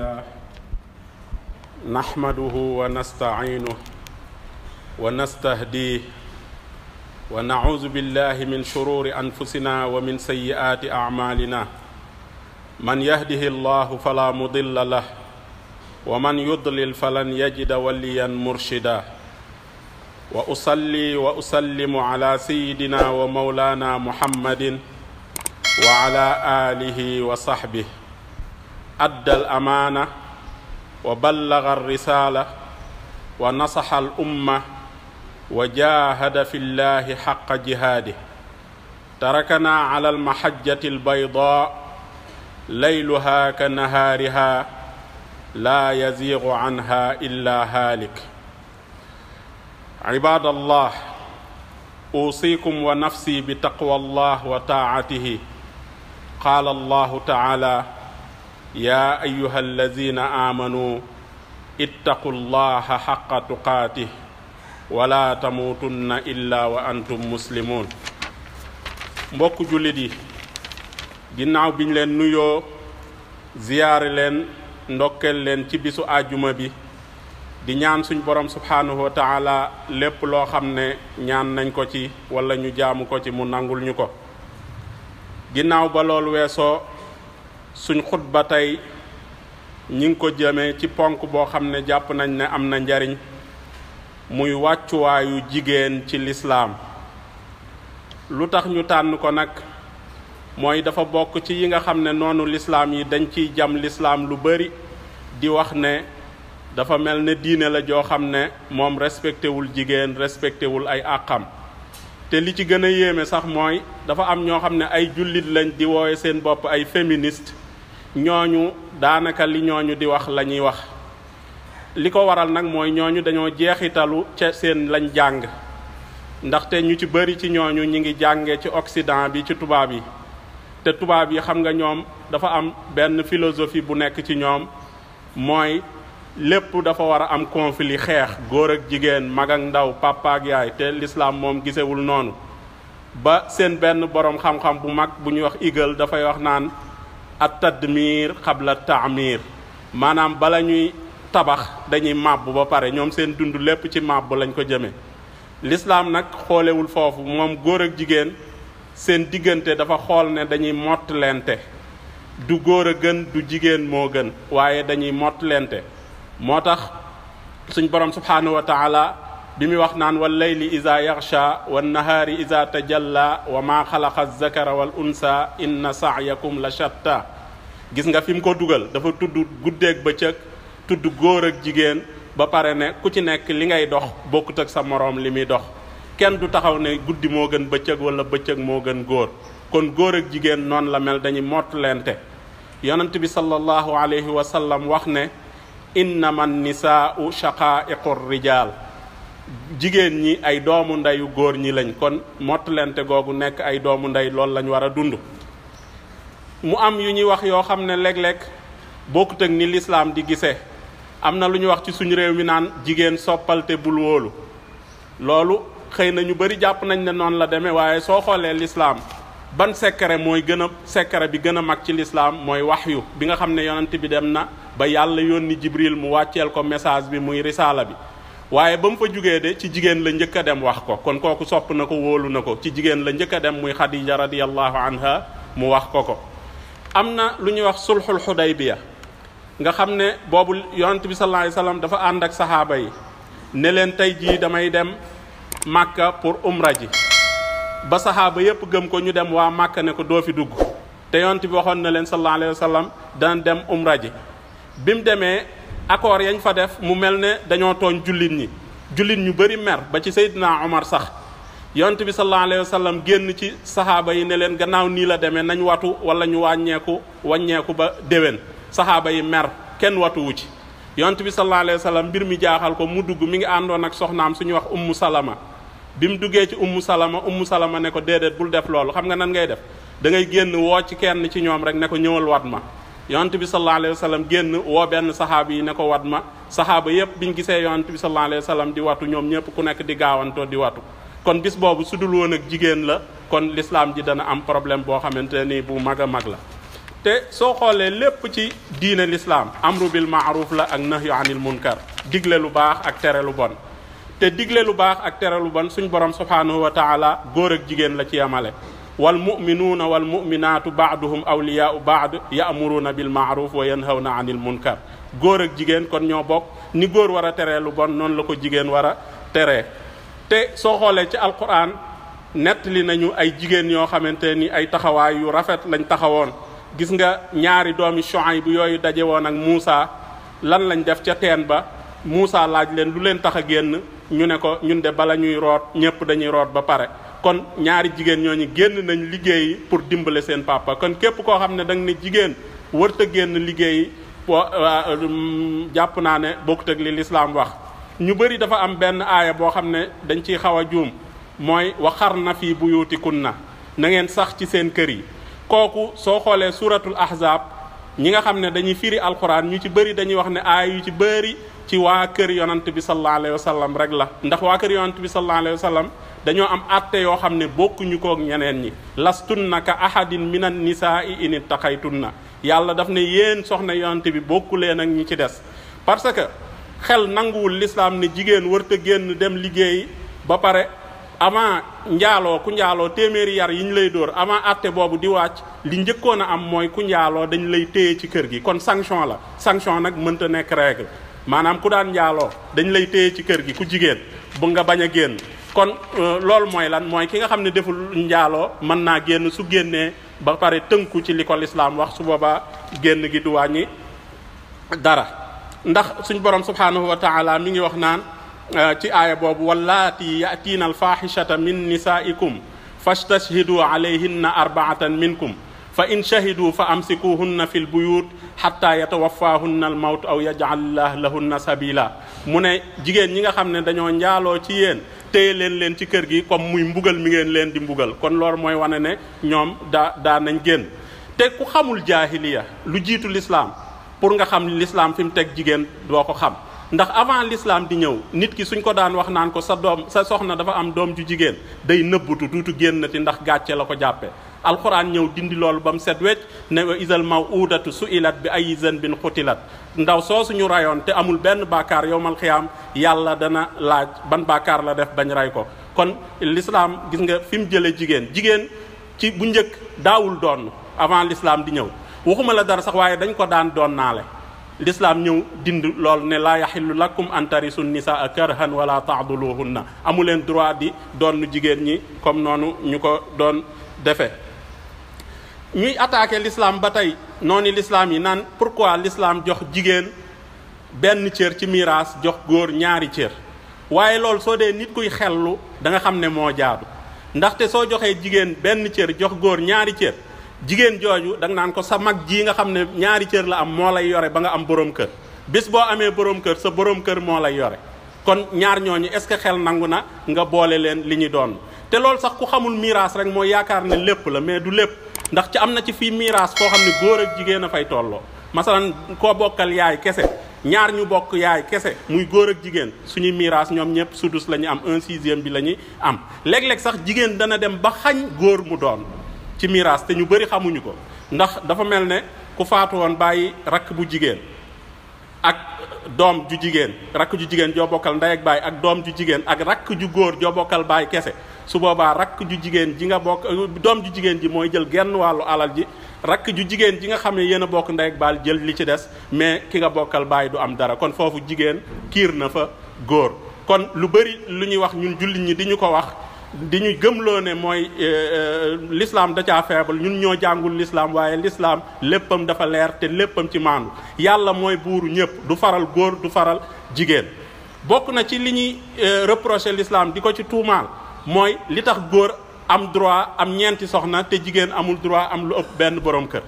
لله نحمده ونستعينه ونستهديه ونعوذ بالله من شرور أنفسنا ومن سيئات أعمالنا من يهده الله فلا مضل له ومن يضلل فلن يجد وليا مرشدا وأصلي وأسلم على سيدنا ومولانا محمد وعلى آله وصحبه أدى الأمانة وبلغ الرسالة ونصح الأمة وجاهد في الله حق جهاده تركنا على المحجة البيضاء ليلها كنهارها لا يزيغ عنها إلا هالك عباد الله أوصيكم ونفسي بتقوى الله وطاعته قال الله تعالى يا أيها الذين آمنوا اتقوا الله حق تقاته ولا تموتن إلا وأنتم مسلمون mbokk jullit yi ginnaaw biñ leen nuyoo ziyaare leen ndokkeel leen ci bisu àjjuma bi di ñaan suñ borom subhanahu wa taala lépp loo xam ne ñaan nañ ko ci wala ñu jaamu ko ci mu nangul ñu ko ginnaaw ba loolu weesoo suñ xutba tey ñi ngi ko jëmee ci ponk boo xam ne jàpp nañ ne am na njariñ muy wàccuwaayu jigéen ci lislaam lu tax ñu tànn ko nag mooy dafa bokk ci yi nga xam ne noonu lislaam yi dañ ciy jam lislaam lu bari di wax ne dafa mel ne diine la joo xam ne moom respecté wul jigéen respecté wul ay àqam te li ci gën a yéeme sax mooy dafa am ñoo xam ne ay jullit lañ di woowe seen bopp ay féministe ñooñu daanaka li ñooñu di wax la ñuy wax li ko waral nag mooy ñooñu dañoo jeexitalu ca seen lañ jàng ndaxte ñu ci bari ci ñooñu ñi ngi jànge ci Occident bi ci tubaab yi te tubaab yi xam nga ñoom dafa am benn philosophie bu nekk ci ñoom mooy lépp dafa war a am conflit xeex góor ak jigéen mag ak ndaw papa ak yaay te l'islam moom gisewul noonu ba seen benn boroom xam-xam bu mag bu ñuy wax Hegel dafay wax naan at tadmir qabla ta'mir maanaam bala ñuy tabax dañuy màbb ba pare ñoom seen dund lépp ci màbb lañ ko jëme l'islam nag xoolewul foofu moom góor ak jigéen seen diggante dafa xool ne dañuy mottalente du góor a gën du jigéen moo gën waaye dañuy mottalente moo tax suñ borom subhanahu wa taala bi muy wax naan wal layli iza yaghsha wan nahaari iza tajalla wa ma xalaqa az-zakara wal unsa inna sa'yakum la shatta gis nga fi mu ko dugal dafa tudd guddeeg bëccëg tudd góor ak jigéen ba pare ne ku ci nekk li ngay dox bokkut ak sa moroom li muy dox kenn du taxaw ne guddi moo gën bëccëg wala bëccëg moo gën góor kon góor ak jigéen noonu la mel dañuy mottalente yonent bi sallallahu alayhi wa sallam wax ne innama nisaa'u shaqaa'iqur rijaal jigéen ñi ay doomu ndeyu góor ñi lañ kon mottalente googu nekk ay doomu ndey loolu lañ war a dund mu am yu ñuy wax yoo xam ne léeg-léeg bokkut ak ni lislaam di gisee am na lu ñu wax ci suñu réew mi naan jigéen soppalte bul wóolu loolu xëy na ñu bari jàpp nañ ne noonu la demee waaye soo xoolee lislaam ban secret mooy secret bi gën a mag ci lislaam mooy waxyu bi nga xam ne yonent bi dem na ba yàlla yónni Jibril mu wàcceel ko message bi muy risaala bi waaye ba mu fa jugee de ci jigéen la njëkk a dem wax ko kon kooku sopp na ko wóolu na ko ci jigéen la njëkk a dem muy Xadija radiyallahu anha mu wax ko am na lu ñuy wax sulxul Xudaybiya nga xam ne boobu yonent bi sallallahu alayhi wasallam dafa ànd ak saxaaba yi ne leen tey jii damay dem Màkka pour umra ji ba saxaaba yépp gëm ko ñu dem waa Màkka ne ko doo fi dugg te yonent bi waxoon na leen sallallahu alayhi wasallam dana dem umra ji bi mu demee accord yañ fa def mu mel ne dañoo tooñ jullit ñu bari mer ba ci Seydina Omar sax yonent bi sallallahu alayhi wasallam génn ci saxaaba yi ne leen gannaaw nii la demee nañ watu wala ñu wàññeeku ba déwén saxaaba yi mer kenn watuwu ci yonent bi sallallahu alayhi wasallam mbir mi jaaxal ko mu dugg mi ngi àndoon ak soxnaam suñu wax ummu salama bi mu duggee ci ummu salama ne ko déedéet bul def loolu xam nga nan ngay def da ngay génn woo ci kenn ci ñoom rek ne ko ñëwal wat ma yonent bi sallallahu alayhi wasallam génn woo benn saxaaba yi ne ko wat ma saxaaba yépp biñ gisee yonent bi sallallahu alayhi wasallam di watu ñoom ñëpp ku nekk di gaawantoo di watu kon bis boobu su dul woon ak jigéen la kon l'islam ji dana am problème boo xamante ni bu mag a mag la te soo xoolee lépp ci diine lislaam amru bil maaruf la ak nahyu anil munkar, digle lu baax ak tere lu bon. te digle lu baax ak tere lu bon suñ borom subhanahu wa taala góor ak jigéen la ci yamale. wal muminuuna wal muminaatu baaduhum awliyaau baad yaamuruuna bil maaruf wa yanhawna anil munkar. góor ak jigéen kon ñoo bokk ni góor war a teree lu bon noonu la ko jigéen war a teree. te soo xoolee ci alquran nettali nañu ay jigéen yoo xamante ni ay taxawaay yu rafet lañ taxawoon. gis nga ñaari doomi Shuayb bu yooyu daje woon ak Muusa lan lañ def ca teen ba. Muusa laaj leen lu leen tax a génn ñu ne ko ñun de bala ñuy root ñëpp dañuy root ba pare. kon ñaari jigéen ñooñu génn nañ liggéeyi pour dimbale seen papa. kon képp koo xam ne da nga ne jigéen wërta génn liggéeyi jàpp naa ne bokkut ak li lislaam wax. ñu bëri dafa am benn aaya boo xam ne dañ ciy xaw a juum mooy waxarna fii buyutikunna na ngeen sax ci seen kër yi. kooku soo xoolee suratul ahzab ñi nga xam ne dañuy firi alquran ñu ci bëri dañuy wax ne aaya yu ci bëri ci waa kër yonant bi sallallahu alayhi wa sallam rek la. ndax waa kër yonant bi sallallahu alayhi wa sallam dañoo am atte yoo xam ne bokkuñu koog ñeneen ñi. lastunna ka ahadin minan nisaa'i in ittaqaytunna yàlla daf ne yéen soxna yonant bi bokku leen ak ñi ci des. parce que xel nanguwul l'islam ne jigéen wërta génn dem liggéeyi ba pare avant njaaloo ku njaaloo téeméeri yar yi ñu lay dóor avant atte boobu di wàcc li njëkkoon a am mooy ku njaaloo dañ lay téye ci kër gi. kon sanction la. sanction nag mënta nekk règle maanaam ku daan njaaloo dañ lay téye ci kër gi ku jigéen bu nga bañ a génn. kon loolu mooy lan mooy ki nga xam ne deful njaaloo mën naa génn su génnee ba pare tënku ci li ko lislaam wax su boobaa génn gi du wàññi dara. ndax suñ borom subhanahu wa taala mi ngi wax naan ci aaya boobu wallaati yatiina alfahishata min nisaikum fastashhidu alayhinna arbaatan minkum fa in shahidu fa amsikuhunna fi lbuyut xatta yatawaffahunna almawt aw yaj'alillah lahunna sabila. mu ne jigéen ñi nga xam ne dañoo njaaloo ci yéen téye leen ci kër gi comme muy mbugal mi ngeen leen di mbugal. kon loolu mooy wane ne ñoom daa nañ génn. te ku xamul jaahiliya lu jiitu l'islam pour nga xam l'islam fi mu teg jigéen doo ko xam. ndax avant l'islam di ñëw nit ki suñ ko daan wax naan ko sa soxna dafa am doom ju jigéen day nëbbutu duutu génnati ndax gàcce la ko jàppe. alxuraan ñëw dindi loolu ba mu set wecc ne wa isal maw'udatu su'ilat bi ayyi zanbin qutilat. ndaw soo suñu rayoon te amul benn bàkkaar yowmal xiyaam yàlla dana laaj ban bàkkaar la def bañ ray ko. kon l'islam gis nga fi mu jëlee jigéen ci bu njëkk daawul doon avant l'islam di ñëw. waxuma la dara sax waaye dañ ko daan doon naale. l'islam ñëw dind lool ne laa yaxillu lakum an tarisu nisaa karhan wala taaduluhunna amu leen droit di doon jigéen ñi comme noonu ñu ko doon defe. ñuy attaqué l'islam ba tey noonu l'islam yi naan pourquoi l'islam jox jigéen benn cër ci miraas jox góor ñaari cër. waaye loolu soo dee nit kuy xellu da nga xam ne moo jaadu. ndaxte soo joxee jigéen benn cër jox góor ñaari cër jigéen jooju da nga naan ko sa mag ji nga xam ne ñaari cër la am moo lay yore ba nga am borom kër. bés boo amee borom kër sa borom kër moo lay yore. kon ñaar ñooñu est-ce que xel nangu na nga boole leen li ñu doon. te loolu sax ku xamul miraas rek mooy yaakaar ne lépp la mais du lépp. ndax ci am na ci fii miraas foo xam ne góor ak jigéen a fay tolloo. masalan koo bokkal yaay kese ñaar ñu bokk yaay kese muy góor ak jigéen suñuy miraas ñoom ñëpp sudus la ñu am 1/6 bi la ñuy am. léeg-léeg sax jigéen dana dem ba xañ góor mu doon ci miraas te ñu bëri xamuñu ko. ndax dafa mel ne ku faatu woon bàyyi rakk bu jigéen ak doom ju jigéen rakk ju jigéen joo bokkal ndey ak baay ak doom ju jigéen ak rakk ju góor joo bokkal baay kese. su boobaa rakk ju jigéen ji nga bokk doom ju jigéen ji mooy jël genn wàllu alal ji rakk ju jigéen ji nga xam ne yéen a bokk ndey ak baay jël li ci des mais ki nga bokkal baay du am dara. kon foofu jigéen kiir na fa góor. kon lu bëri lu ñuy wax ñun jullit ñi di ñu ko wax di ñu gëmloo ne mooy l'islam da caa faible ñun ñoo jàngul l'islam waaye l'islam léppam dafa leer te léppam ci maandu. yàlla mooy buuru ñëpp du faral góor du faral jigéen. bokk na ci li ñuy reprocher l'islam di ko ci tuumaal mooy li tax góor am droit am ñeenti soxna te jigéen amul droit am lu ëpp benn borom kër.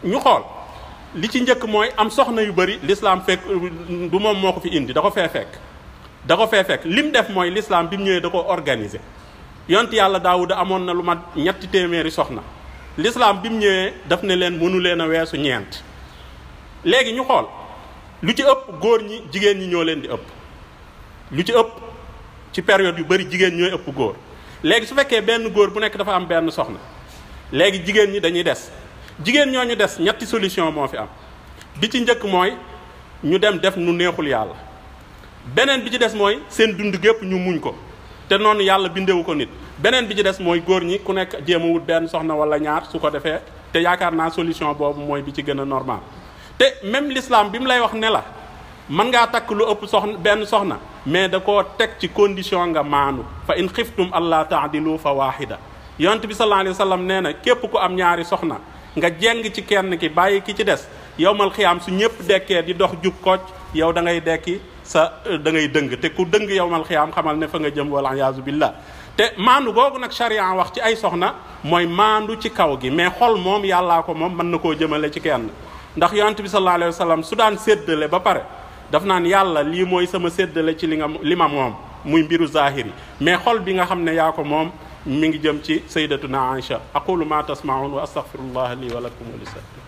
ñu xool li ci njëkk mooy am soxna yu bëri l'islam fekk du moom moo ko fi indi da ko fee fekk lim def mooy l'islam bi mu ñëwee da ko organiser. yonent yàlla Daawuda amoon na lu mat 300 soxna l'islam bi mu ñëwee daf ne leen mënu leen a weesu ñeent. léegi ñu xool lu ci ëpp góor ñi jigéen ñi ñoo leen di ëpp lu ci ëpp. ci période yu bëri jigéen ñooy ëpp góor. léegi su fekkee benn góor bu nekk dafa am benn soxna léegi jigéen ñi dañuy des jigéen ñooñu des ñetti solution moo fi am. bi ci njëkk mooy ñu dem def nu neexul yàlla, beneen bi ci des mooy seen dund gépp ñu muñ ko te noonu yàlla bindewu ko nit, beneen bi ci des mooy góor ñi ku nekk jéem a wut benn soxna wala ñaar su ko defee, te yaakaar naa solution boobu mooy bi ci gën a normal. te même l'islam bi mu lay wax ne la mën ngaa takk lu ëpp soxna benn soxna, mais da koo teg ci condition nga maanu, fa in xiftum alla taadilu fa waahida. yonent bi sallallahu alayhi wa sallam nee na képp ku am ñaari soxna nga jeng ci kenn ki bàyyi ki ci des, yowmal xiyaam su ñëpp dekkee di dox jub kocc, yow da ngay dekki da ngay dëng, te ku dëng yowmal xiyaam xamal ne fa nga jëm wala yaazu billah. te maandu googu nag charia wax ci ay soxna mooy maandu ci kaw gi, mais xol moom yàllaa ko moom, mën na koo jëmale ci kenn. ndax yonent bi sallallahu alayhi wa sallam su daan séddale ba pare daf naan yàlla lii mooy sama séddale ci li ma moom, muy mbiru zahiri, mais xol bi nga xam ne yaa ko moom mi ngi jëm ci sayyidatuna Aïcha. aqulu ma tasma'un wa astaghfirullah li wa lakum wa lisa'ir.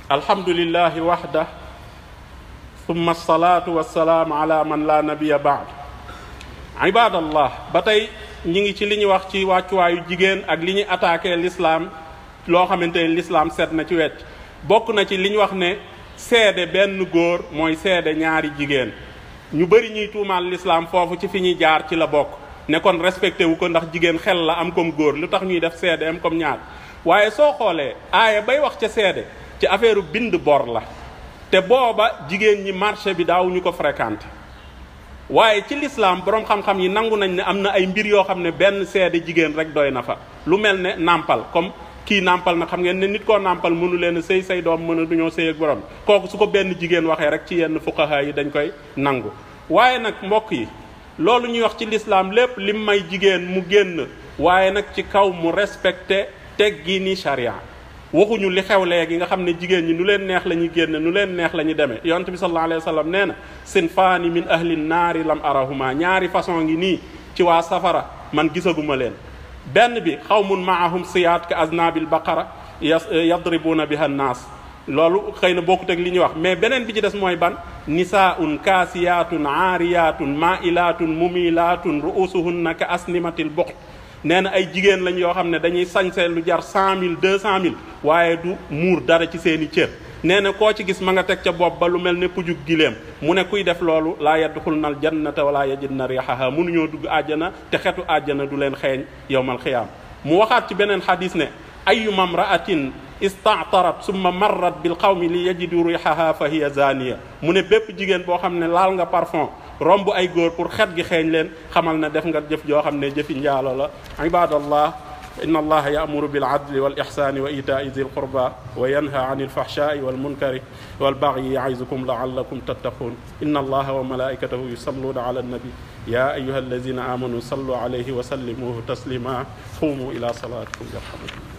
alhamdulillahi wahda thumma as-salatu was-salamu ala man la nabiyya ba'd. ibadallah, ba tey ñi ngi ci li ñu wax ci wàccuwaayu jigéen ak li ñu attaqué l'islam, loo xamante ne l'islam seet na ci wet. bokk na ci li ñu wax ne seede benn góor mooy seede ñaari jigéen. ñu bëri ñuy tuumaal l'islam foofu ci fi ñuy jaar ci la bokk, ne kon respecté wu ko ndax jigéen xel la am comme góor, lu tax ñuy def seede am comme ñaar. waaye soo xoolee aaya bay wax ca seede ci affaire bind bor la, te booba jigéen ñi marché bi daawuñu ko fréquenté. waaye ci l'islam borom xam-xam yi nangu nañ ne am na ay mbir yoo xam ne benn seede jigéen rek doy na fa, lu mel ne nàmpal. comme kii nàmpal na xam ngeen ne nit koo nàmpal mënu leen a sëy, say doom mën a duñoo sëy ak borom, kooku su ko benn jigéen waxee rek ci yenn fuqaha yi dañ koy nangu. waaye nag mbokk yi, loolu ñuy wax ci l'islam lépp lim may jigéen mu génn, waaye nag ci kaw mu respecté teggini charia. waxuñu li xew léegi nga xam ne jigéen ñi nu leen neex la ñuy génn, nu leen neex la ñuy demee. yonent bi sallallahu alayhi wa sallam nee na sinfaani min ahli naari lam arahuma, ñaari façon ngi nii ci waa safara man gisaguma leen. benn bi xawmun maahum siyaat ka aznabil baqara yadribuna biha nnaas, loolu xëy na bokkut ak li ñuy wax. mais beneen bi ci des mooy ban, nisaun kaasiyaatun aariyaatun mailatun mumilatun ruusuhunna ka asnimatil buxt. nee na ay jigéen lañ yoo xam ne dañuy sañse lu jar 100 000 200 000 waaye du muur dara ci seeni cër. nee na koo ci gis ma nga teg ca bopp ba lu mel ne pujug giléem. mu ne kuy def loolu laa yadxulna al jannata wala yajidna rihaha, mënuñoo dugg àjjana te xetu àjjana du leen xeeñ yowmal xiyaam. mu waxaat ci beneen xadis ne ayyuma mra'atin ista'tarat summa marrat bil qawmi li yajidu rihaha fa hiya zaniya. mu ne bépp jigéen boo xam ne laal nga parfum romb ay góor pour xet gi xeeñ leen, xamal na def nga jëf joo xam ne jëfi njaalo la. ibadallah, inna allaha ya'muru bil adli wal ihsani wa ita'i dhil qurba wa yanha 'anil fahsha'i wal munkari wal baghi ya'izukum la'allakum tattaqun. inna allaha wa malaikatahu yusalluna 'alan nabi ya ayyuhalladhina amanu sallu 'alayhi wa sallimu taslima. qumu ila salatikum yarhamukum.